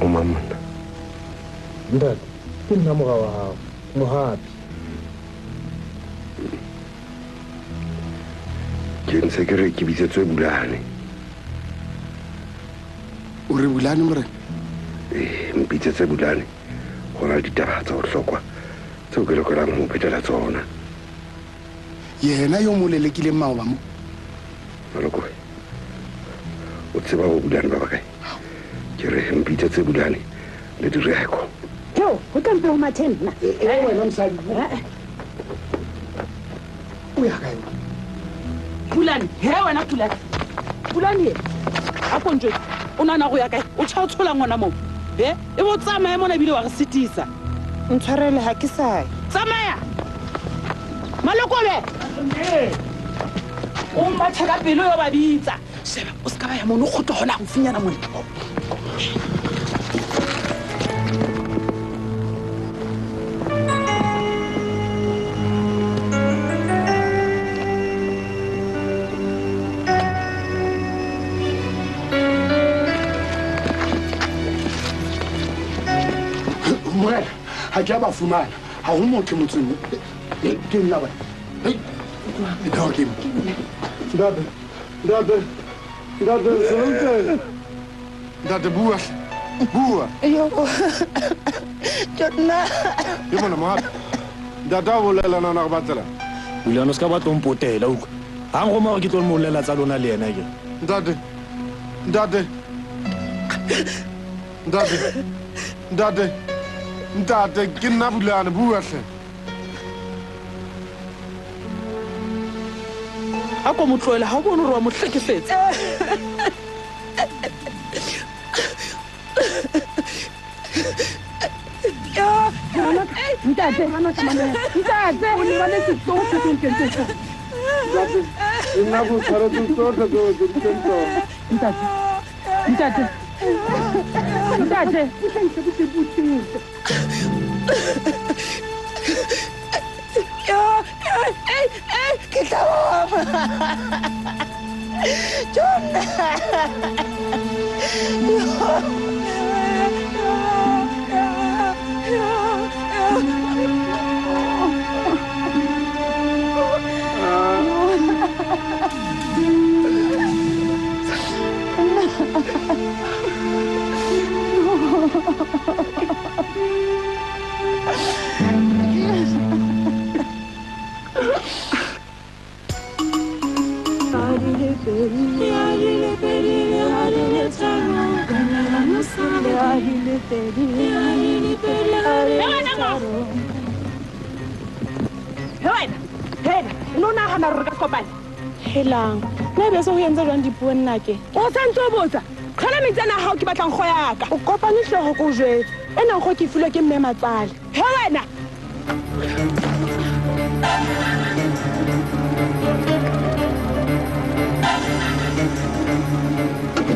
O mang monna? Ntate, ke nna mora wa hao, Mohapi. Ke ntse ke re ke bitsetswe Bulane. O re Bulane morena? Ee, mpitsetse Bulane. Go na le ditaba tsa bohlokwa tseo ke lokelang ho phetela tsona. Yena yo mo lelekileng maoba mo? Maloko, o tseba bo Bulane ba bakae? Ke re mpitsetse Bulane le Direko. Theo, ho tla mpe ho mathe nna. E wena mosadi. O ya kae? Pulane, he wena Pulane. Pulane he. A ko ntjwetse, o nahana go ya kae? O tjha o tshola ngwana moo. He? E bo tsamaye mona ebile wa re sitisa. Ntshwarele ha ke sa ye. Tsamaya. Malokobe. O mathe ka pelo yo ba bitsa. Sheba, o ska ba ya mono, o kgutle hona haufinyana mona. Morena, ha ke a ba fumana. Ha ho motho motseng. Ke nna wena. No, ke Ntate, ntate, ntate, se Ntate, bua. Bua. Yo. Ke nna. Ke mona Mohapi. Ntate a bolela nana go batlela. Bulane o ska batla o mpotela utlwa. Ha nroma hore ke tlo molela tsa lona le yena ke. Ntate. Ntate. Ntate. Ntate. Ntate, ke nna Bulane, bua hle. A ko mo tlohele, ha o bone hore wa mo hlekefetsa. Ntate, ntate, o lebaletse tsohle tse nkentseng tsona. Ntate, ke nna go tshwaretse tsohle tse o etseditseng tsona. Ntate, ntate, ntate, butle ntle, butle, butle. Ke tla bofa. Jonna. Helang, nna be se ho entse jwang dipuo nna ke? O sa ntse o botsa. Tlhola metsi ana a hao ke batlang kgo ya ka. O kopane hlooho ko jwetse. Ena nkgo ke filwe ke mme Matsale. He wena.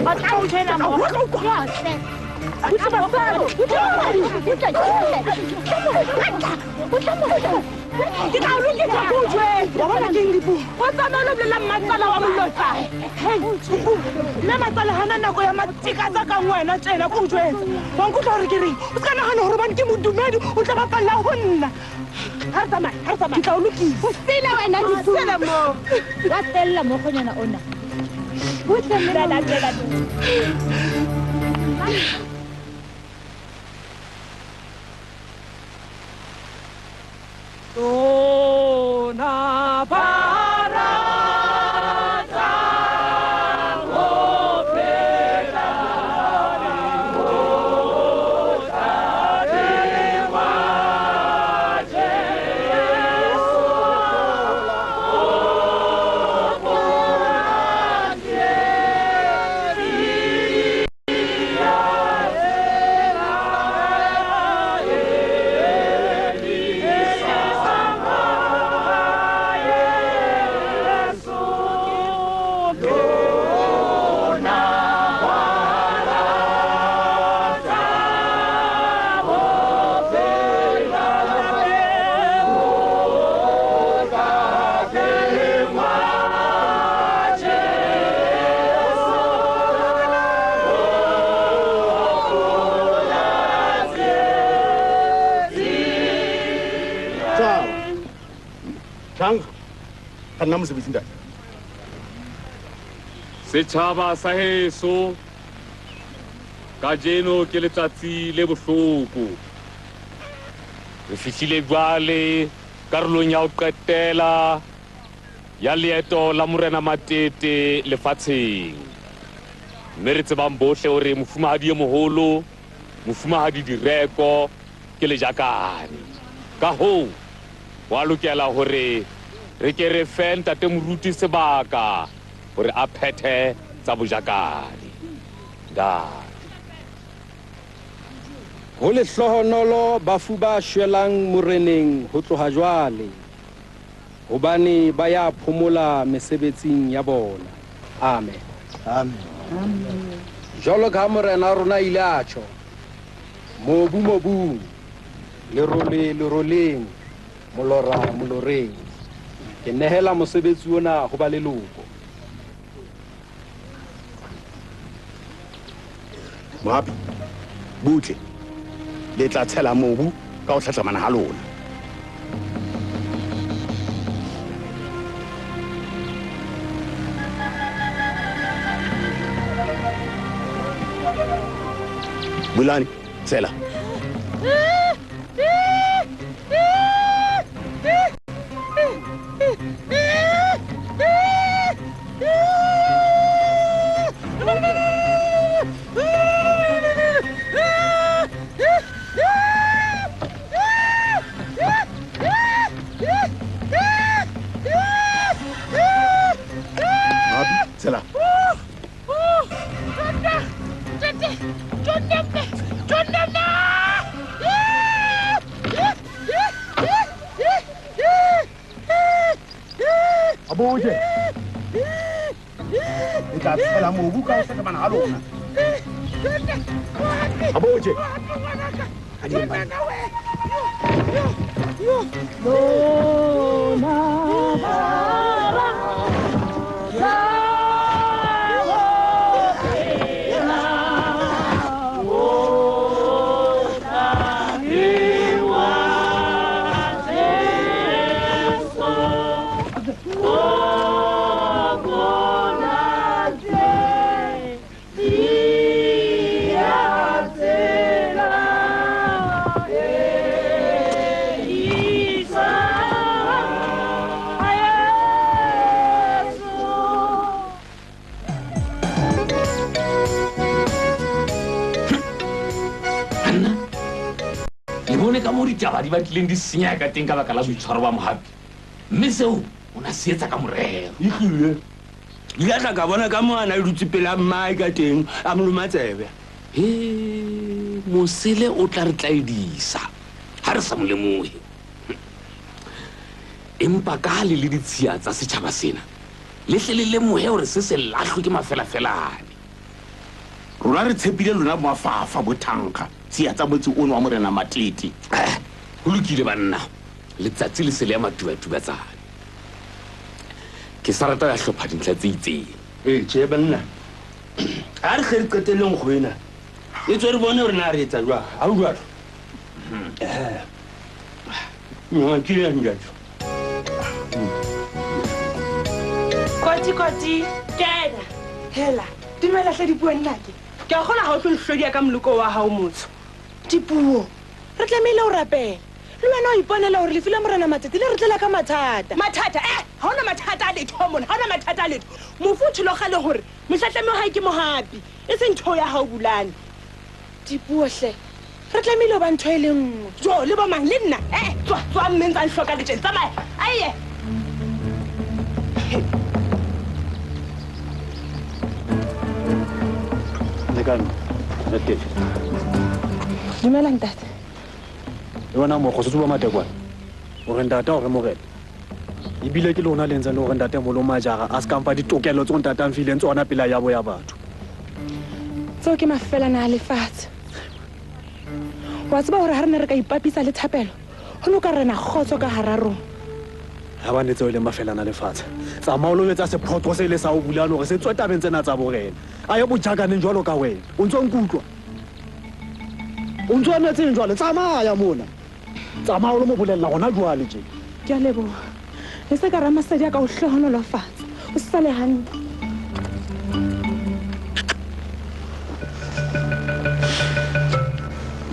Ke tla o lokisa ko o jwetse. Wa bona keng Dipuo? O tsamaya o lo bolella Mmatsala wa molotsa. Hei, Dipuo, mme Matsale hana nako ya matikatsa kang wena tjena ko o jwetse. Wa nkutlwa hore ke reng? O ska nahana hore hobane ke modumedi o tla bapalla ho nna. Ha re tsamaye, ha re tsamaye. Ke tla o lokisa. O sele wena Dipuo. Sele mo. Wa tella mokgonyana ona. Butle mme Tsela, tsela. Lona ba ratang ho phela le ho Ntate wa Jesu. Thankga kganna mosebetsi ntate. Setjhaba sa heso, kajeno ke letsatsi le bohloko. Re fihlile jwale karolong ya ho qetela ya leeto la Morena Matete lefatsheng. Mme re tsebang bohle hore mofumahadi e moholo, mofumahadi Direko ke lejakane. Ka hoo, wa lokela hore re ke re fe ntate moruti sebaka hore a phethe tsa bojakane. Ntate. Ho lehlohonolo bafu ba shwelang moreneng ho tloha jwale, hobane ba ya phomola mesebetsing ya bona. Amen. Amen. Jwalo ka ha morena wa rona ile a tjho, mobu mobung, lerole leroleng, molora moloreng. Ke nehela mosebetsi ona ho ba leloko. Mohapi, butle, le tla tshela mobu ka ho tlhatlamana ha lona. Bulani, tshela. Tsela. Aboje. Le tla tshela mobu ka ho hlahlamana ha lona. Aboje. Ditaba di batlileng di senyeha ka teng ka baka la boitshwaro ba Mohapi, mme seo o na se etsa ka morero. Ehlile ile a tla ka bona ka mo a na dutse pela mmae ka teng a mo loma tsebe. He, mosele o tla re tlaedisa ha re sa mo lemohe. Empa ka ha le le ditshiya tsa setjhaba sena, le hle le lemohe hore se se lahlwe ke mafelafelane. Rona re tshepile lona mafafa bo thankga tshiya tsa motse ono wa Morena Matete. Ho lokile banna, letsatsi le se le ya matubatubatsane. Ke sa rata ya hlopha dintlha tse itseng. Ee, tjhe banna, ha re hle re qetelleng kgo ena, e tswe re bone hore na re etsa jwang. Ha o jwalo? Ke ya ntate. Koti koti, kena. Hela, dumela hle Dipuo nnake. Ke a kgolwa ha o tlo nhlodiya ka moloko wa hao motsho. Dipuo, re tlamehile ho rapela. Le wena o iponela hore lefu la Morena Matete le re tlela ka mathata. Mathata, ha hona mathata a letho mona, ha hona mathata a letho. Mofu o tjhelo kgale hore mohlahlami wa hae ke Mohapi, e seng ntho ya hao Bulane. Dipuo hle, re tlamehile ho ba ntho e le nngwe. Jo, le bo mang le nna? Tswa, tswa mme ntsa nhloka le tjena. Tsamaya, aye. Lekane, re teng. Dumela ntate. Le wena mokgo se tsuba matekwane. O re ntate o re morena. Ebile ke lona le ntseng le hore ntate moholo Majara a se ka mfa ditokelo tseo ntate a mfileng tsona pela ya bo ya batho. Tseo ke mafelana a lefatshe. Wa tseba hore ha re ne re ka ipapisa le thapelo, ho no ka rena kgotso ka hara rona. Ha ba ne tseo e leng mafelana a lefatshe. Tsamaya o lo etsa sephoqo se le sa o bulane hore se tswe tabeng tsena tsa borena. A ye bojakaneng jwalo ka wena. O ntso nkutlwa? O ntso emetseng jwale? Tsamaya mona. Tsamaya o lo mo bolella hona jwale tje. Ke a leboha. E se ka ramasedi a ka o hlohonolofatsa. O sale hantle.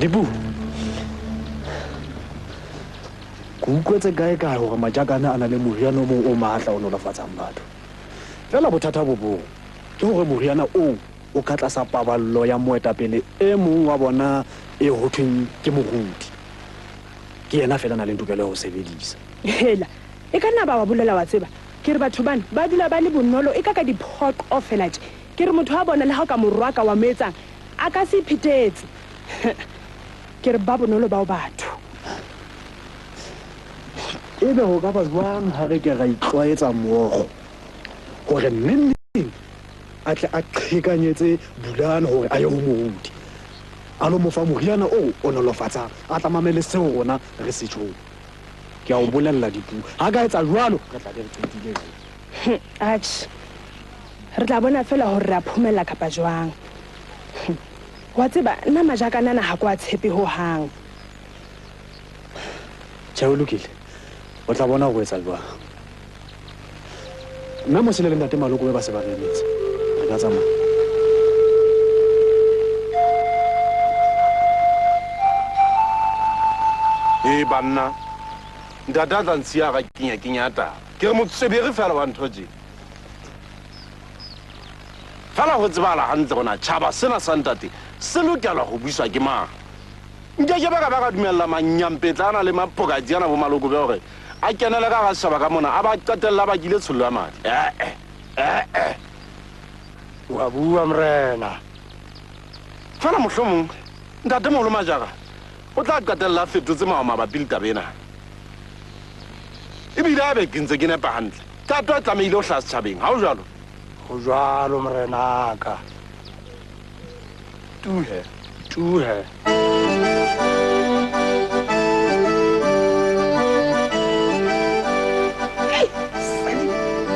Dipuo, ke utlwetse kae kae hore majakane a na le moriana o mong o matla o nolofatsang batho. Fela bothata bo bong ke hore moriana oo o ka tlasa paballo ya moetapele e mong wa bona e ho thweng ke moruti. Ke yena fela a nang le tokelo ya ho sebedisa. Hela, e ka nna ba wa bolela wa tseba. Ke re batho bana ba dula ba le bonolo e ka ka diphoqo fela tje. Ke re motho wa bona le ha o ka mo rwaka wa mo etsang, a ka se iphetetse. Ke re ba bonolo bao batho. Ebe ho ka ba jwang ha re ke ra itlwaetsa mmogo hore mme a tle a qhekanyetse Bulane hore a ye ho moruti, a lo mo fa moriana oo o nolofatsang, a tla mamele seo rona re se tjhong. Ke a o bolella Dipuo, ha ka etsa jwalo re tla be re qetile jwale. Atjhe, re tla bona fela hore re a phomella kapa jwang. Wa tseba nna majakane ana ha ke wa tshepe hohang. Tjhe, o lokile, o tla bona hore o etsa jwang. Mme Mosele le ntate Malokobe ba se ba re emetse. Re ka tsamaya. Ee banna, ntate a tla ntshiya ga kenya kenya taba. Ke re motswebere fela wa ntho tje. Fela ho tsebahala hantle hore na tjhaba sena sa ntate se lokela ho buiswa ke mang. Nkeke ba ka ba ka dumella manyampetla ana le mapokatsi ana bo Malokobe hore a kenele ka hara setjhaba ka mona, a ba qetella ba bakile tshollo ya madi. Eh-eh, eh-eh. Wa bua morena. Fela mohlomong ntatemoholo Majara o tla qetella a fetotse mao mabapi le taba ena. Ebile a be ke ntse ke nepa hantle, thato e tlamehile ho hlaha setjhabeng, ha ho jwalo? Ho jwalo morenaka. Tuhe, tuhe.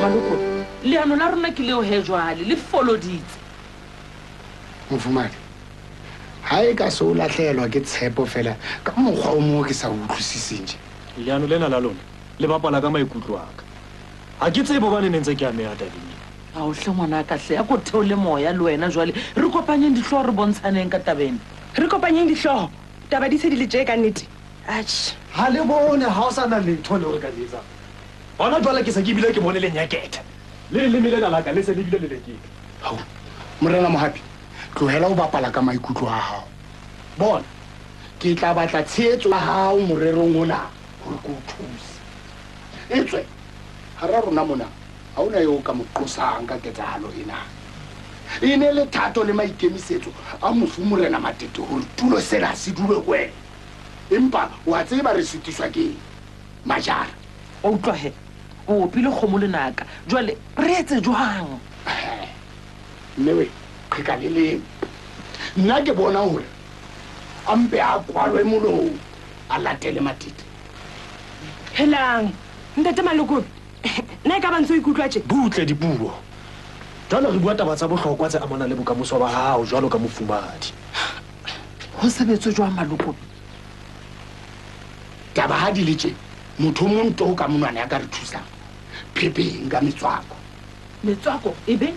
Maloko, leano la rona ke leo he jwale, le foloditse. Mofumadi, ha e ka se o lahlehelwa ke tshepo fela ka mokgwa o mong o ke sa o utlwisiseng tje. Leano lena la lona le bapala ka maikutlo a ka. Ha ke tsebe hobane ne ntse ke ameha tabeng ena. Ao hle ngwanaka hle, a ko theole moya le wena jwale. Re kopanyeng dihlooho re bontshaneng ka taba ena. Re kopanyeng dihlooho, taba di se di le tje ka nnete. Atjhe. Ha le bone ha o sa na letho leo re ka le etsang. Hona jwale ke se ke bile ke bone lenyakethe. Le leleme lena la ka le se le bile le lekile. Hao, morena Mohapi, tlohela ho bapala ka maikutlo a hao. Bona, ke tla batla tshehetso ya hao morerong ona hore ke o thuse. Etswe, hara rona mona, ha hona eo o ka mo qosang ka ketsahalo ena. E ne le thato le maikemisetso a mofu morena Matete hore tulo sena se dule ho wena. Empa wa tseba re sutiswa ke Majara. O utlwa he, o opile kgomo lenaka. Jwale re etse jwang? Mme we, qheka le leng. Nna ke bona hore a mpe a kwalwe molomo, a latele Matete. Helang, ntate Malokobe, nna e ka ba ntse o ikutlwa tje? Butle Dipuo. Jwale re bua taba tsa bohlokwa tse amanang le bokamoso ba hao jwalo ka mofumahadi. Ho sebetswe jwang Malokobe? Taba ha di le tje, motho o mong to ka monwana ya ka re thusang. Phepeng ka metswako. Metswako e be?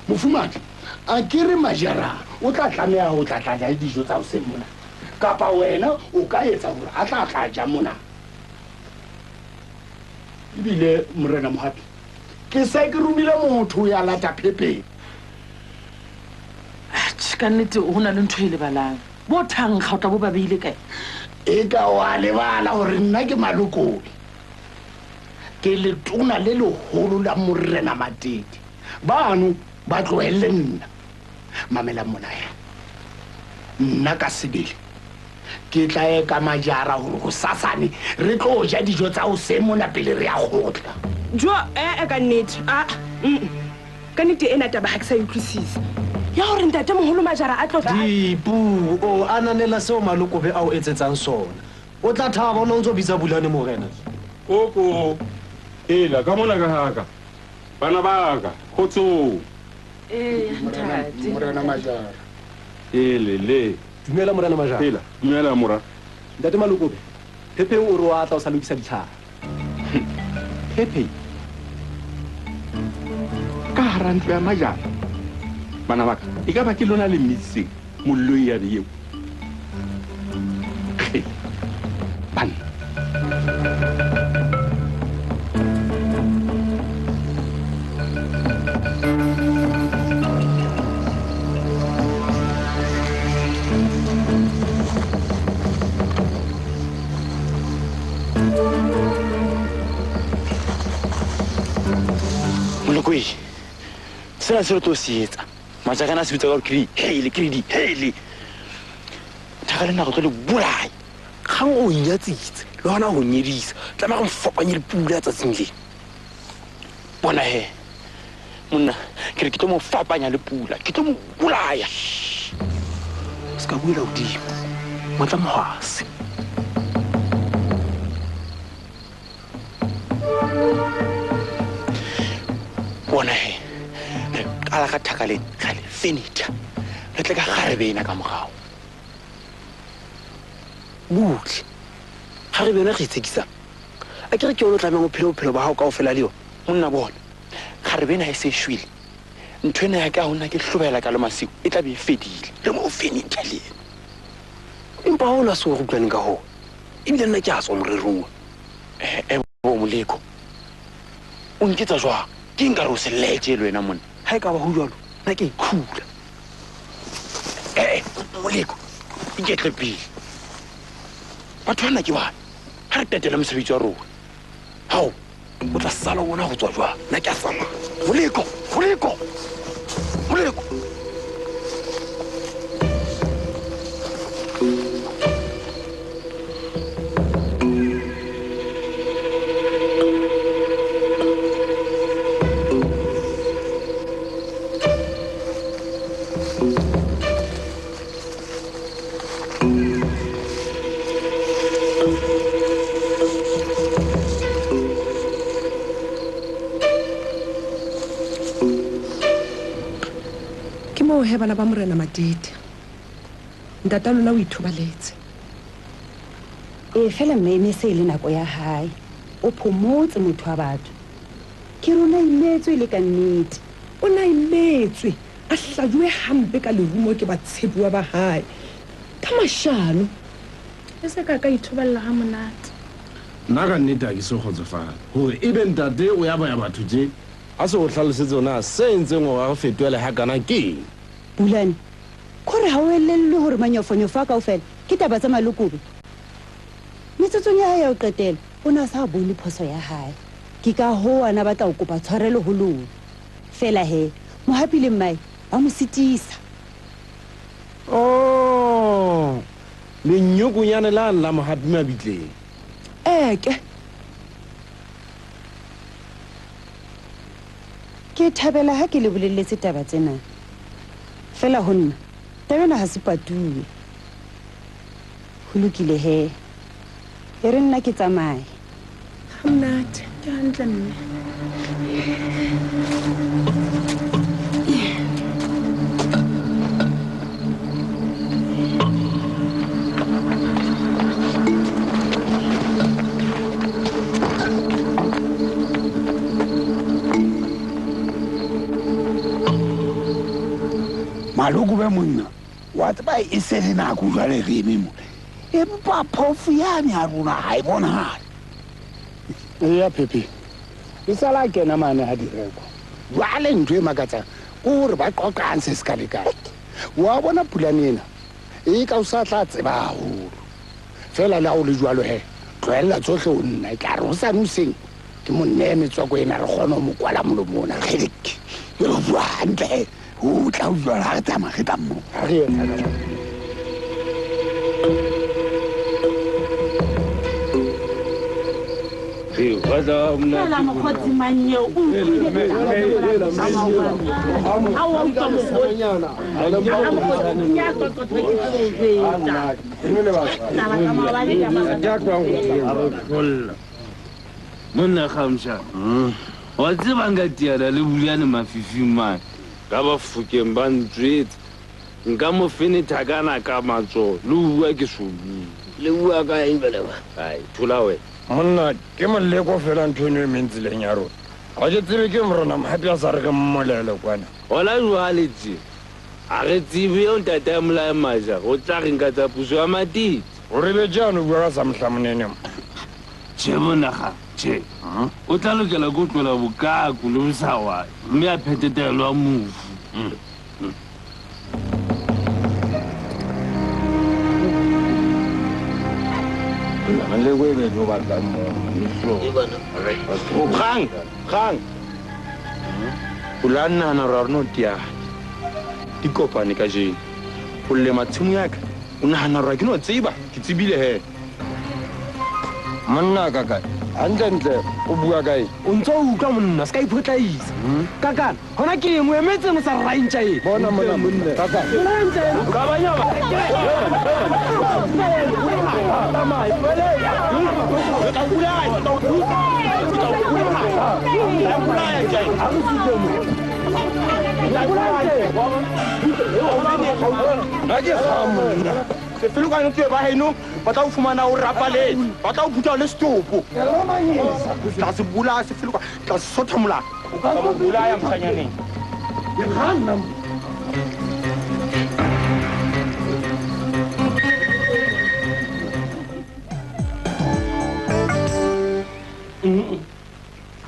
Mofumahadi, a ke re Majara o tla tlameha ho tla tla ja dijo tsa hoseng mona. Kapa wena o ka etsa hore a tla tla ja mona. Ebile morena Mohapi, ke se ke romile motho ya lata phepeng. Atjhe, ka nnete ho na le ntho e lebalang. Bo thankga o tla bo ba beile kae? E ka wa lebala hore nna ke Malokobe. Ke letona le leholo la morena Matete. Bano ba tlohelle nna. Mamela mona ya. Nna ka sebele ke tla eka Majara hore hosasane re tlo ja dijo tsa hoseng mona pele re ya kgotla. Jo, ka nnete. Ka nnete ena taba ha ke sa e utlwisisa. Ya hore ntatemoholo Majara a tlo tla a- Dipuo, o ananela seo Malokobe a o etsetsang sona. O tla thaba o ne o ntso bitsa Bulane morena. Koko, ela ka mona ka haka. Bana ba ka, kgotsong. Ee, ntate. Morena Majara. Ele le. Dumela morena Majara. Hela, dumela mora. Ntate Malokobe, Phepheng o re wa tla o sa lokisa ditlhare. Phephe ka hara ntlo ya majana. Bana ba ka, e ka ba ke lona le mmitseng mollo ya be eo. Banna. Molokwe, sena se re tlo se etsa. Majakana a se bitsa ka hore ke di-hele, ke di-hele. Thaka le nako tlo le bolaya. Kgang o nyatsitse, le hona ho nyedisa. Tlameha re mfapanye le pula tsatsing lena. Bona he, monna, ke re ke tlo mo fapanya le pula, ke tlo mo bolaya. Se ka buela hodimo, matla mohwase. Bona he, re qala ka thaka le kgale fenetha. Re tle ka kgarebe ena ka morao. Butle. Kgarebe yona re itshekisang. A ke re ke yona o tlamehang o phele bophelo ba hao kaofela le yona. Monna bona, kgarebe ena ha e se e shwele. Ntho ena ya ka ho nna ke hlobaela ka le masiu, e tla be e fedile. Re mo fenetha le yena. Empa ha ona seo re utlwaneng ka hoo. Ebile nna ke a tswa morerong. Bo Moleko. O nketsa jwang? Ke nka re o se letse le wena monna. Ha e ka ba ho jwalo, nna ke a ikhula. Moleko, iketle pele. Batho bana ke bana. Ha re qetela mosebetsi wa rona. Hao, o tla sala o bona ho tswa jwang? Nna ke a tsamaya. Moleko, Moleko, Moleko. He bana ba morena Matete. Ntata lona o ithobaletse. E fela mme ne se le nako ya hae. O phomotse motho wa batho. Ke rona imetswe le ka nnete. O na imetswe a hlajuwe hampe ka lerumo ke batshepuwa ba hae. Ka mashano. E se ka ka ithoballa ha monate. Nna ka nnete ha ke so kgotsofala hore ebe ntate o ya baya batho tje. A se o hlalosetse hore na se entseng hore a re fetohele hakana ke eng. Bulane, kore ha o elellwe hore manyofonyofo a kaofela ke taba tsa Malokobe. Metsotsong ya hae ya ho qetela, o ne a sa bone phoso ya hae. Ke ka hoo a na batla ho kopa tshwarelo ho lona. Fela he, Mohapi le mmae ba mo sitisa. Oh, lenyokonyane lane la Mohapi mabitleng. Eke. Ke thabela ha ke le bolelletse taba tsena. Fela ho nna, taba ena ha se patuwe. Ho lokile he. E re nna ke tsamaye. Ha monate, ke hantle mme. Maloko be monna, wa tseba e se le nako jwale re eme mo. Empa phofu yane ya rona ha e bonahale. Eya Phephe, e sala kena mane ha direko. Jwale ntho e makatsang ke hore ba qoqang se se ka lekane. Wa bona pulane ena e ka o sa tla tseba haholo. Fela le ha o le jwalo he, tlohella tsohle ho nna. E tla re hosane hoseng ke mo neye metswako ena re kgone ho mo kwala molomo ona. Kgedik, ke re bua hantle. O tla utlwa ha re tsamaya re tla mmoho. Ha re etsa. Fela mokgotsi mang eo, o utlwile ha o utlwa mokgotsi. Ha mokgotsi ke a qoqotho ke tlo o jwetsa. Taba tsa maobane ka maobane. Monna Kgamsha, wa tseba nka tiana le Bulane mafifing mane. Ka bafokeng ba ntswetse. Nka mo fenetha kana ka matsoho le ho bua ke so bue. Le bua ka eng jwale ba? Ai, thola wena. Monna ke moleko fela ntho eno e meng tseleng ya rona. Ga ke tsebe ke morena Mohapi a sa re ke mmolele kwana. Hona jwale tje a re tsebe eo ntate a Molae Maja o tla reng ka tsa puso ya Matete. O re be jaanong bua ka sa mohlamonene mo. Tjhe monaga, tjhe. O tla lokela ke ho tlohela bokako le bosawane mme a phethe taelo ya mofu. Kgang, kgang. O la nahana hore ha re no teana. Di kopane kajeno. Ho lema tshimo ya ka, o nahana hore ha ke no tseba, ke tsebile he. Monna ka kae? Hantlentle o bua kae? O ntso o utlwa monna, se ka ipotlaisa. Kakana, hona ke eng o emetseng o sa raintja eng? Bona mona monna, kakana. Raintja eng? Ka ba nyama. Nna ke kgang monna. Sefelokwane tse ba heno ba tla o fumana o rapaletse, ba tla o phutha le setopo. Tla se bolaya sefelokwane, tla se sotha molala. Tla mo bolaya moshanyaneng. Ke kgang nna.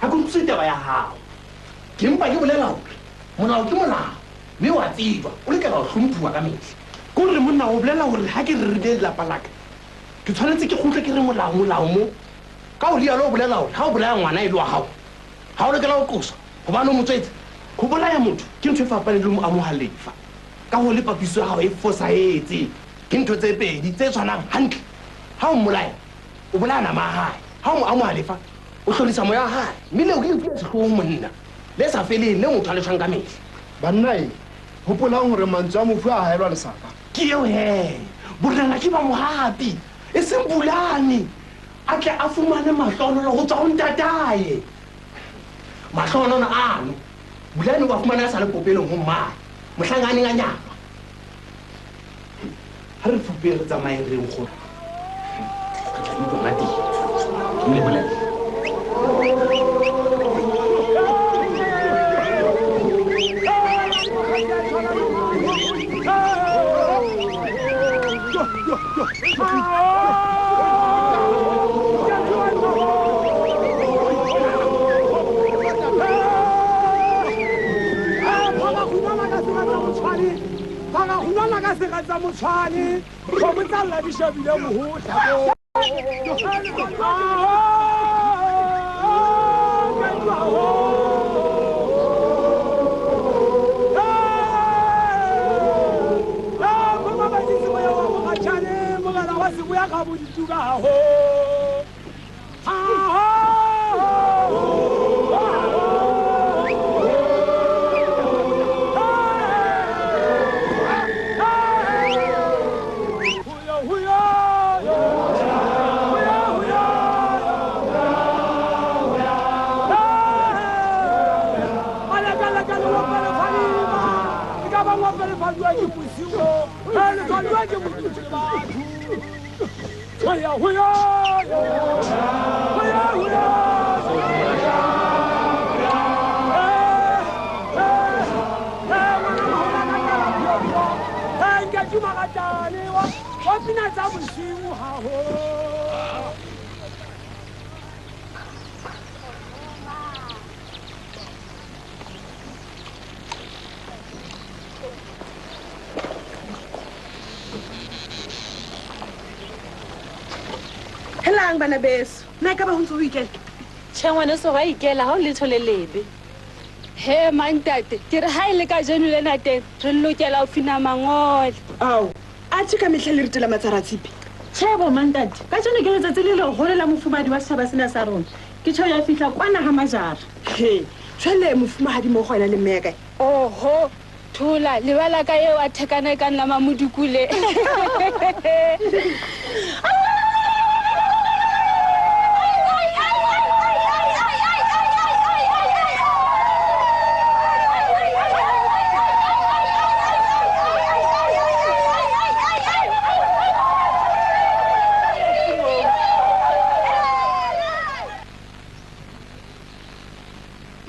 Ha ke utlwisise taba ya hao. Ke mpa ke bolela hore molao ke molao, mme wa tsejwa, o lokela ho hlomphuwa ka mehla. Ke hore monna o bolela hore ha ke rerile lelapa la ka, ke tshwanetse ke kgutle ke re molao molao mo. Ka ho rialo o bolela hore ha o bolaya ngwana e le wa hao, ha o lokela ho qoswa hobane o mo tswetse. Ho bolaya motho ke ntho e fapaneng le ho mo amoha lefa. Ka ho le papiso ya hao e fosahetse. Ke ntho tse pedi tse tshwanang hantle. Ha o mmolaya, o bolaya nama ya hae. Ha o mo amoha lefa, o hlorisa moya wa hae. Mme leo ke lefu le sehloho monna, le sa feleng, le motho a le tshwang ka mehla. Banna e, hopolang hore mantswe a mofu a haelwa lesaka. Ke eo he, borena ke ba Mohapi, e seng Bulane. A tle a fumane mahlohonolo ho tswa ho ntatae. Mahlohonolo ano, Bulane o a fumana a sa le popelong ho mmae, mohlang a neng a nyalwa. Ha re fupe re tsamayeng re nkgono. Re tla utlwa hona teng. Le bolelle. Helang bana beso, nna ekaba ho ntso ho ikela? Tjhe ngwaneso, wa ikela, ha o letho le lebe. He mantate, ke re ha e le kajeno lena teng, re lokela ho fina mangole. Ao, atjhe ka mehla le ritela matsaratshipi. Tjhe bo mantate, kajeno ke letsatsi le leholo la mofumahadi wa setjhaba sena sa rona. Ke tjho ya fihla kwana ha Majara. He, jwale mofumahadi mo go ena le mme ya kae? Oho, thola, lebala ka eo a thekana e kang la Mamodukule.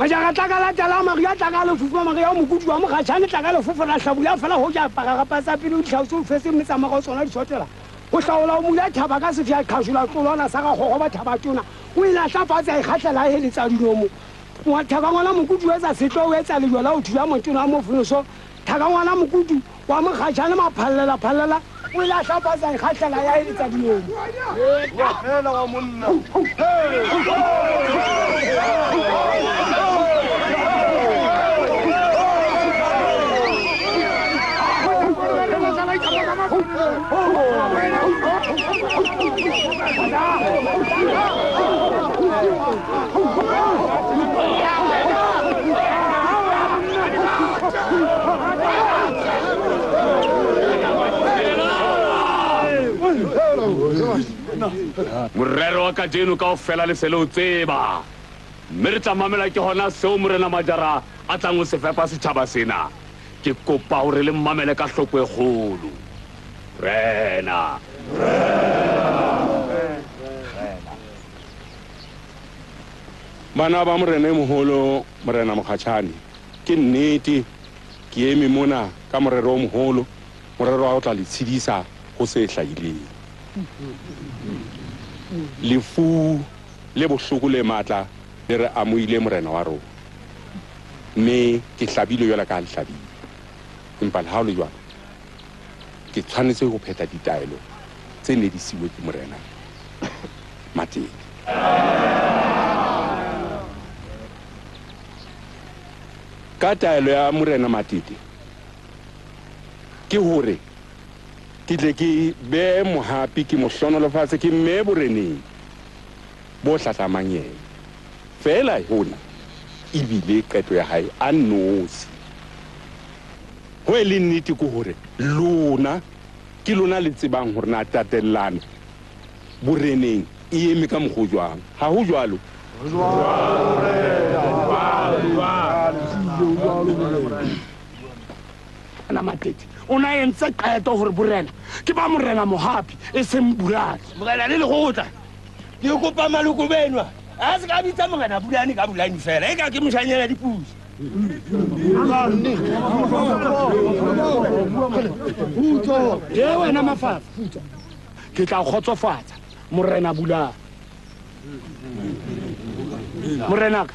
Majara tla ka latela Maria tla ka lefufa Maria o mokutu wa mogatšhane tla ka lefofa la hlabula fela go ja pararapa tsa pele o ditlhaose o fetse metsamao ga tsona di sotela. O hlaola o mula thaba ka sefia qhashola tlolwana sa ga gogo ba thaba tona. O ile a hlafatsa e kgatlela e letsa dinomo. Wa thaka ngwana mokutu wa etsa setlo o etsa lejwala o thula motona wa mofonoso. Thaka ngwana mokutu wa mogatšhane maphallela phallela o ile a hlafatsa e kgatlela ya e letsa dinomo. Wa fela wa monna. Morero wa kajeno kaofela le se le o tseba. Mme re tla mamela ke hona seo morena Majara a tlang ho se fepa setjhaba sena. Ke kopa hore le mmamele ka hloko e kgolo. Rena. Bana ba morena e moholo, morena Mokgatjhane, ke nnete ke eme mona ka morero o moholo, morero wa ho tla le tshedisa ho se hlahileng. Lefu le bohloko le matla le re amohile morena wa rona. Mme ke hlabile jwalo ka ha le hlabile. Empa le ha ho le jwalo, ke tshwanetse ho phetha ditaelo tse ne di siuwe ke morena Matete. Ka taelo ya morena Matete ke hore ke tle ke be mohapi ke mo hlonolofatse ke mme boreneng bo hlahlamang yena. Feela hona ebile qeto ya hae a nnosi. Ho e le nnete ke hore lona ke lona le tsebang hore na tatellano boreneng e eme ka mokgwa o jwang. Ha ho jwalo? Na Matete o na entse qeto hore borena ke ba morena Mohapi e seng Bulane. Morena le lekgotla ke kopa maloko benwa a se ka bitsa morena Bulane ka Bulane fela e ka ke moshanyana dipuso. E wena Mafafa, ke tla kgotsofatsa morena Bulane. Morenaka,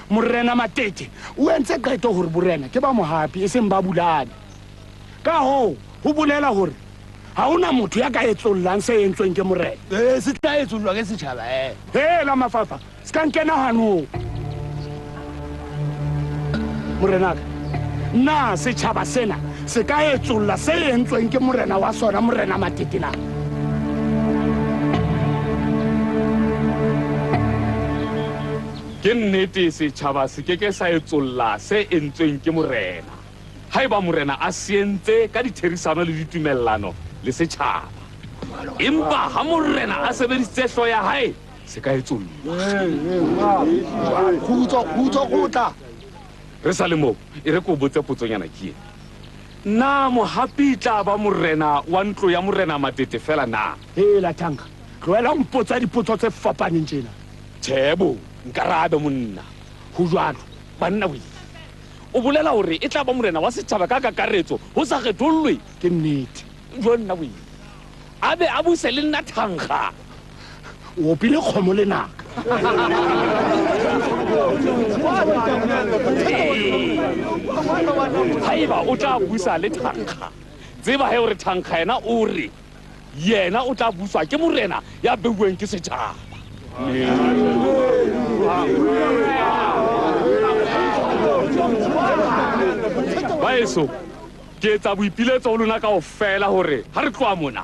morena Matete o entse qeto hore borena ke ba Mohapi e seng ba Bulane. Ka hoo ho bolela hore ha hona motho ya ka etsollang se entsweng ke morena. Se tla etsollwa ke setjhaba. Hela Mafafa, se ka nkena hanong. Morenaka, na setjhaba sena se ka etsolla se entsweng ke morena wa sona morena Matete na? Ke nnete setjhaba se ke ke sa etsolla se entsweng ke morena. Haeba morena a se entse ka ditherisano le ditumellano le setjhaba. Empa ha morena a sebedisitse hlooho ya hae, se ka etsollwa. Kgutso, kgutso, kgutla. Re sa le moo, e re ko botse potsonyana ke ena. Na Mohapi tla ba morena wa ntlo ya morena Matete fela na? Hela Thanka, tlohela ho mpotsa dipotso tse fapaneng tjena. Tjhe bo, nkarabe monna. Ho jwalo. Banna we. O bolela hore e tla ba morena wa setjhaba ka kakaretso ho sa kgethollwe. Ke nnete. Jo nna we. A be a buse le nna Thankga. O opile kgomo le naka. Haeba o tla busa le Thankga, tseba he hore Thankga yena o re yena o tla buswa ke morena ya beuweng ke setjhaba. Baeso, ke etsa boipiletso ho lona kaofela hore ha re tloha mona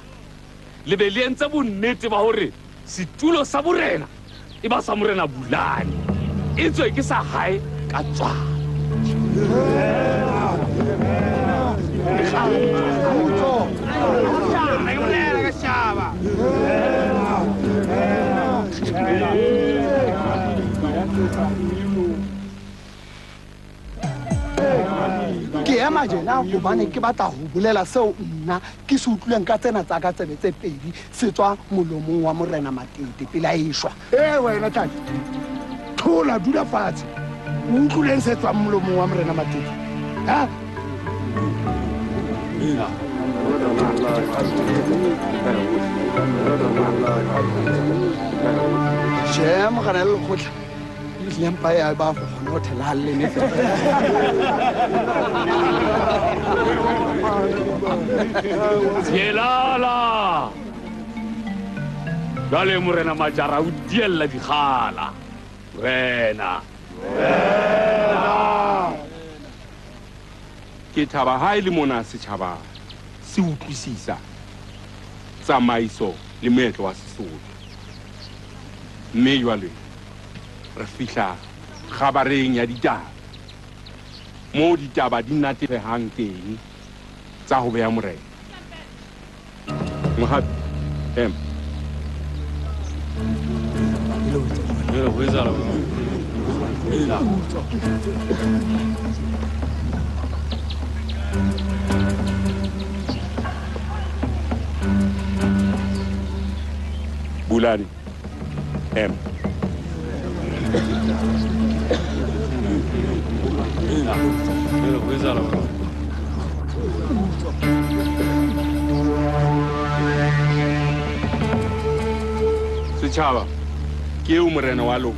le be le entse bonnete ba hore setulo sa borena e ba sa morena Bulane, e tswe ke sa hae ka tswalo. Ke ema jena hobane ke batla ho bolela seo nna ke se utlwileng ka tsena tsa ka tsebe tse pedi se tswa molomong wa morena Matete pele a eshwa. Wena Tladi, thola, dula fatshe. O utlwileng se tswang molomong wa Morena Matete? Ha? Tjhe, morena le lekgotla ehlile mpa ya ba go kgona ho thela lene fela. Tshelala. Jwale Morena Majara o diella dikgala. Wena. Ke thaba ha e le mona setjhaba se utlwisisa tsamaiso le moetlo wa Sesotho. Mme jwale re fihla kgabareng ya ditaba, moo ditaba di natefehang teng tsa ho beha morena. Mohapi, ema. Bulani, ema. Setjhaba, ke eo morena wa lona.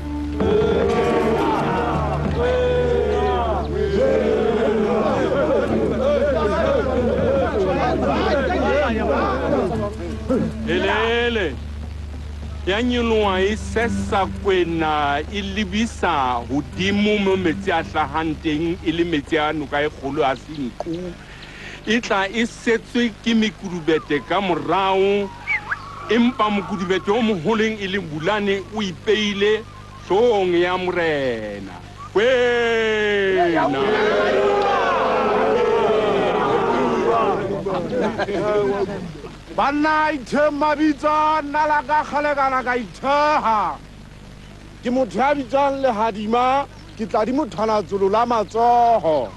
Elele ya nyoloha e sesa kwena e lebisa hodimo mo metsi a hlahang teng, e le metsi a noka e kgolo a Senqu. E tla e setswe ke mekurubete ka morao, empa mokurubete o moholeng e leng Bulane o ipeile hloohong ya morena. Kwena. Banna ithe mabitso nna la ka kgale kana ka itheha. Ke motho ya bitswang Lehadima, ke tla di mothwana tsolo la matsoho.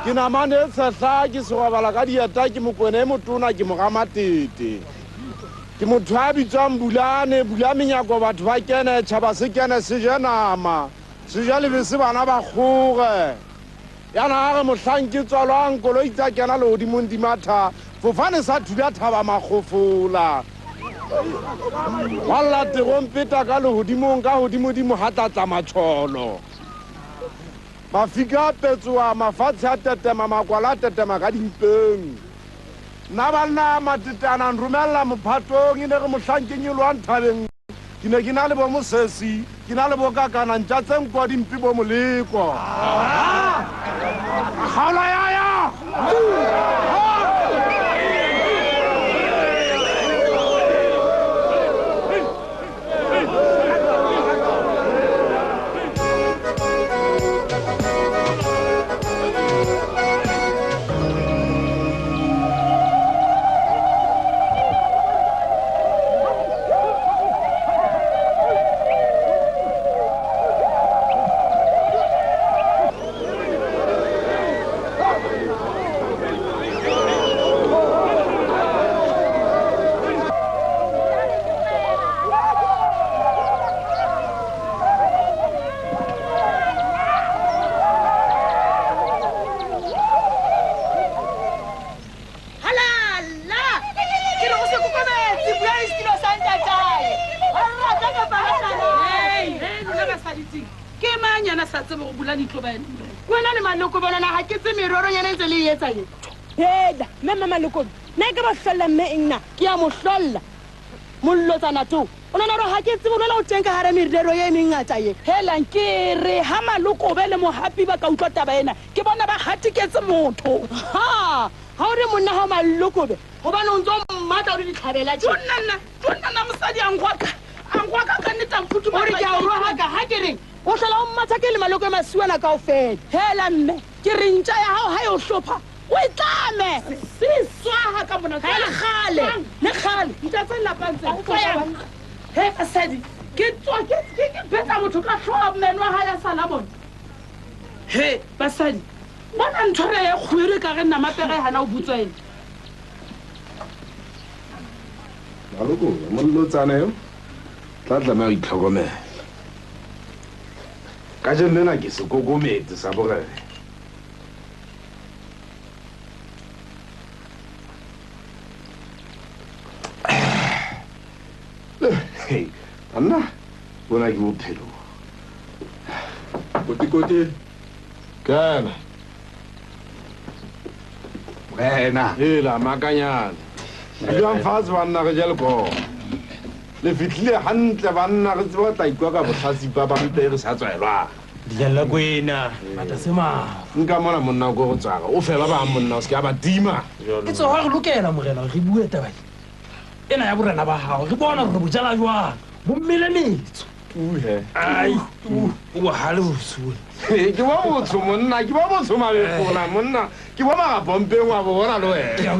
Ke namane e tshehla, ke serwabala ka dieta, ke mokwena e motona, ke mora Matete. Ke motho ya bitswang Bulane, bula menyako batho ba kene, tjhaba se kene se je nama, se je lebese bana ba kgore. Yana a re mohlang ke tswalwang, koloi tsa kena lehodimong di matha, fofane sa thula thaba makgofola. Wa terompeta ka lehodimong, ka hodimodimo ha tlatla matjholo. Mafika a petsoa, mafatshe a tetema, makwala a tetema ka dimpeng. Nna banna Matete a na nromella mophatong, e ne re mohlang ke nyolohang thabeng, ke ne ke na le bo Mosesi, ke na le bo Kakana, ntja tse nko dimpe bo Moleko. Kgaola ya ya! Mama Lokobe, nna ke ba hlolla mme eng na? Ke a mo hlolla. Mollotsana to. O nana hore ha ke tsebe o nana o teng ka hara merero e mengata ye. Helang ke re ha Malokobe le Mohapi ba ka utlwa taba ena, ke bona ba hatiketse motho. Ha, ha o re monna ha Malokobe, hobane o ntso mmatla o re ditlhabela tje. Tjonna mosadi a ngwaka. A ngwaka ka nnete a mfuthuma. O re ke a o rohaka ha ke reng? O hlola o mmatha ke le Malokobe masiwana kaofela. Hela mme, ke re ntja ya hao ha e o hlopha. O e tlame. Siswa ka mona. Ha le kgale, le kgale. Ntatse lapang tse. He basadi, ke tswa ke betsa motho ka hlooho meno wa hae a sala bona. He basadi, bona ntho re e kgwere ka re nna mapere hana o butswa ena. Malokobe, mollotsana eo tla tlameha ho itlhokomela. Kajeno lena ke sekokometse sa borena. Banna, bona ke bophelo. Kotikoti. Kana. Morena. Hela makanyana. Dulang fatshe banna re je lekoko. Le fihlile hantle banna re tseba tla ikwa ka bohlasipa ba mpe re sa tswelwa. Dijalla kwena, matasema. Nka mona monna ko go tswara. O fela ba monna o se ka ba tima. Ke tswa re lokela morena re bue taba ena ya borena ba hao. Re bona re bojala jwang. Bo mmele metso. Tuhe. Ai, tu. O bohale bosuwe. Ke ba motho monna, ke ba motho mabefona monna. Ke ba magapompeng wa bo bona le wena.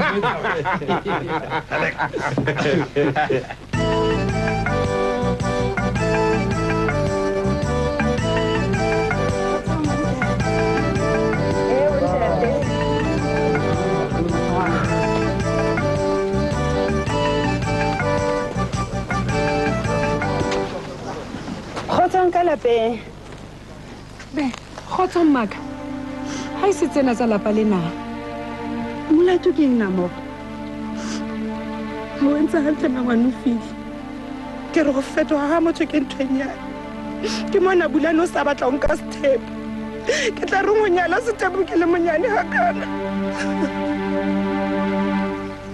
Kgotsong ka lapeng. Be, kgotsong maka. Ha e se tsena tsa lapa lena. Molato ke eng na moko? Ha o entse hantle mangwane o fihle. Ke re go fetoga ga motho ke ntho e nyane. Ke mona Bulane o sa batla ho nka sethepu. Ke tla reng ho nyala sethepu ke le monyane hakana.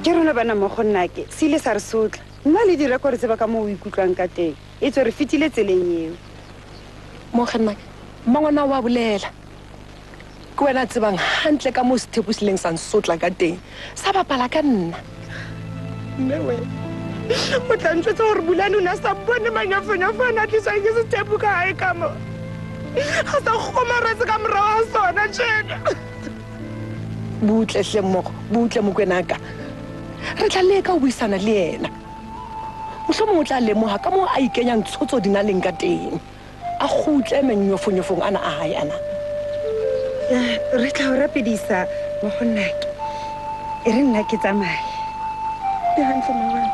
Ke rona bana mmogo nnake, se ile sa re sotla. Nna le direko re tseba ka moo o ikutlwang ka teng. E tswe re fetile tseleng eo. Mokgannaka, mmangwana wa bolela. Ke wena a tsebang hantle ka moo sethepu se leng sa nsotla ka teng. Sa bapala ka nna. Mme we, o tla ntjwetsa hore Bulane o ne a sa bone manyofonyofo ana a tliswang ke sethepu ka hae ka mo. A sa kgomaretse ka morao ha sona tjena. Butle hle mmogo, butle Mokwenaka. Re tla leka ho buisana le yena. Mohlomong o tla lemoha ka moo a ikenyang tshotso dinaleng ka teng. A kgutle menyofonyofong ana a hae ana. Re tla o rapedisa mokgonnake. E re nna ke tsamaye. Ke hantle mangwane.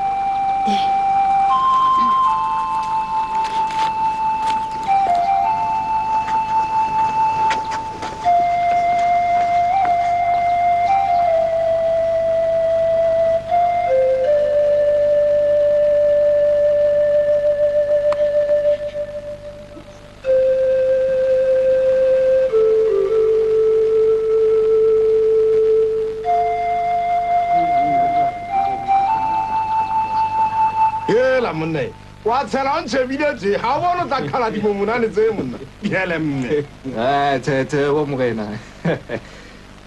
Monna wa tshela o ntshebile tje ha o bone o tla qhala dimomonane tse monna diele mme. The bo morena.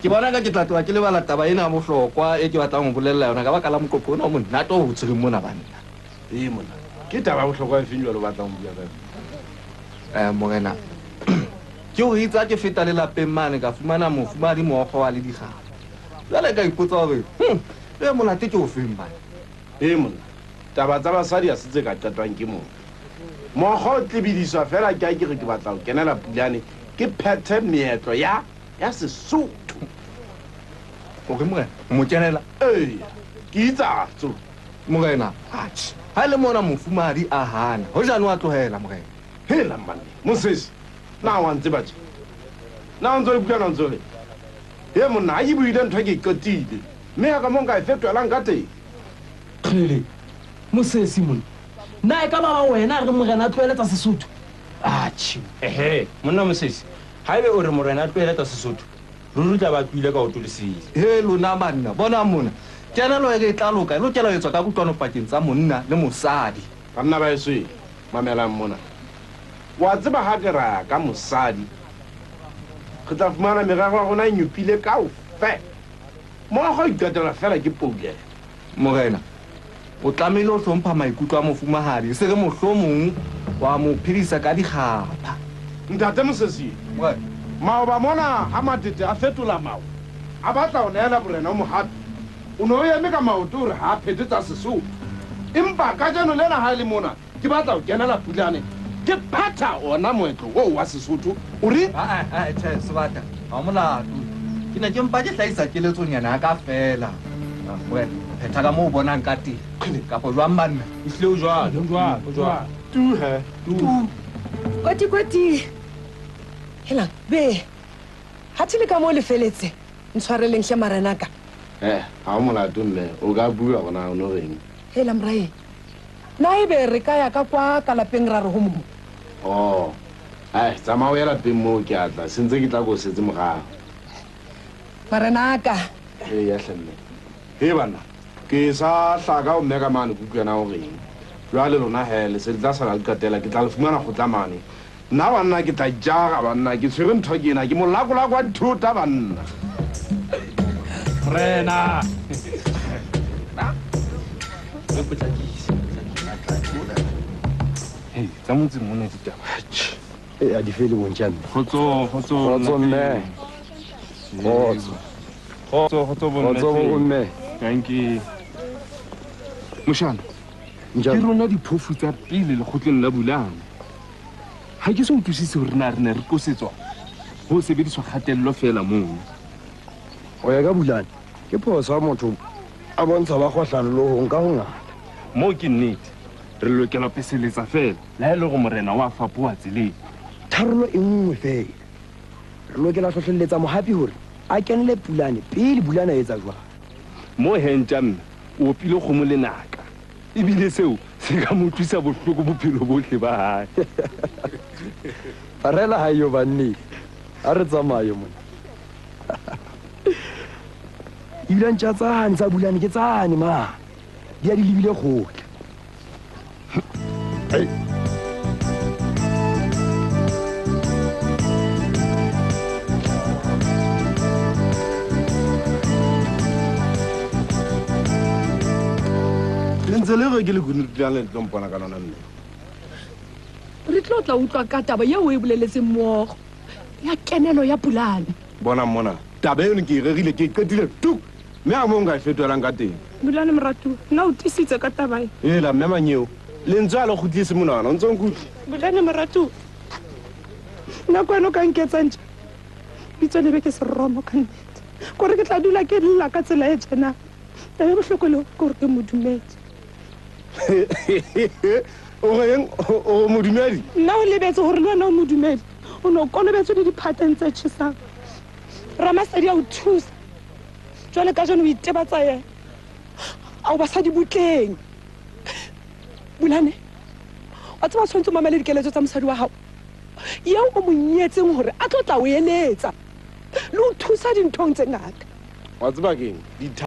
Ke bona ka ke tla tloha ke lebala taba ena ya bohlokwa e ke batlang ho bolella yona ka baka la moqoqo ona o monate o tshwereng mona banna. Ee monna, ke taba ya bohlokwa e feng jwale o batlang ho bua ka yona? Morena, ke o itse ha ke feta lelapeng mane ka fumana mofumahadi mookgo wa le dikgaba. Jwale ka ipotsa hore e monate ke o feng bana? Ee monna, taba tsa basadi ha se tse ka qetwang ke motho. Mokgwa o tlebediswa fela ke ha ke re ke batla ho kenela Pulane ke phethe meetlo ya Sesotho. O re morena, o mo kenela? Ee, ke itsatso. Morena, atjhe, ha e le mona mofumahadi a hana, hojane wa tlohela morena. Hela mmanne, mosesi, na wa ntseba tje? Na o ntso le Pulane o ntso le? He monna, ha ke buile ntho ke e qetile. Mme ha ka moo nka e fetohelang ka teng. Kgele, mosesi monna, na e ka ba wena re morena a tloheletsa Sesotho? Atjhe. Ehe, monna mosesi, haebe o re morena a tloheletsa Sesotho, ruri tla ba tlohile ka ho tolesile. He lona banna, bona mona. Kenelo e re tla loka, e lokela ho etswa ka kutlwano pakeng tsa monna le mosadi. Banna ba heso, mamelang mona. Wa tseba ha ke raya ka mosadi, re tla fumana merero ya rona e nyopile kaofela. Mmogo iqetela fela ke poulelo. Morena, o tlamehile ho hlompha maikutlo a mofumahadi, se re mohlomong wa mo phedisa ka dikgapha. Ntate Mosesi, Morena. Maoba mona ha Matete a fetola mao, a batla ho neela borena ho Mohapi. O ne o eme ka maoto hore ha a phete tsa Sesotho. Empa kajeno lena ha e le mona, ke batla ho kenela Pulane, ke phetha ona moetlo oo wa Sesotho. O re? Tjhe, Sebata, ha o molato. Ke ne ke mpa ke hlahisa keletsonyana ya ka feela. Morena, phetha ka moo o bonang ka teng. Kapa jwang banna? Ehlile o jwalo. O jwalo, o jwalo. Tu he, tu. Koti, koti. Helang, be. Ha tshile ka mo le feletse. Ntshwareleng hle marenaka. Ha o molato mme, o ka bua gona o no reng. Hela mrae. Na ebe re ka ya ka kwa ka lapeng ra re ho mo. Oh. Ai, tsamaya o ya lapeng moo ke atla, sentse ke tla go setse morago. Marenaka. Ee, ya hle mme. He bana, ke sa hlaka o mme ka mane kutlwana o reng. Jwale lona he le se le tla sala le qetela, ke tla le fumana kgotla mane. Nna banna ke tla jara banna, ke tshwere ntho ke ena, ke molakolako wa dithota banna. Morena. Hey, tsa motseng mona ditaba. A di fele bontšha mme. Kgotso, kgotso. Kgotso mme. Kgotso. Kgotso, kgotso bomme. Kgotso bomme. Thank you. Moshana. Ke rona diphofu tsa pele lekgotleng la Bulane. Ha ke so utlwisise hore na re ne re qosetswa ho sebediswa kgatello fela moo. Ho ya ka Bulane, ke phoso ha motho a bontsha ba kgohlano le ho nka ho ngata. Moo ke nnete. Re lokela peseletsa fela le ha e le hore morena wa fapoha tseleng. Tharollo e nngwe fela. Re lokela hlohlelletsa mohapi hore a kenele Pulane pele Bulane a etsa jwang. Mo hentja mme, o opile kgomo lenaka. Ebile seo se ka mo utlwisa bohloko bophelo bohle ba hae. Farela ha yo banne. A re tsamaye mona. Ebile ntja tsane tsa Bulane ke tsane ma. Di a di lebile kgotla. Le ntse le re ke le kunutlwang le tlo mpona ka lona mme. Re tlo tla utlwa ka taba eo o e boleletseng mmogo ya kenelo ya Pulane. Bona mona, taba eno ke e rerile ke e qetile tuk. Mme a mo nka e fetolang ka teng. Bulane moratuwa, nna o tiisitse ka taba e. Hela mme Manyeo, lentswe a le kgutlise monwana, o ntse o nkutlwa. Bulane moratuwa, nako eno ka nketsang tje. Bitso lebe ke seromo ka nnete. Kore ke tla dula ke lla ka tsela e tjena. Taba e bohloko le ke hore ke modumedi. O reng o modumedi? Nna o lebetse hore le wena o modumedi. O no kolobetswe le diphateng tse tjhesang. Ramasedi a o thusa. Jwale kajeno o itebatsa yena. A o basadi butleng. Bulane, wa tseba o tshwanetse o mamele dikeletso tsa mosadi wa hao. Eo o mo nyetseng hore a tlo tla o eletsa le ho thusa dinthong tse ngata. Wa tseba keng?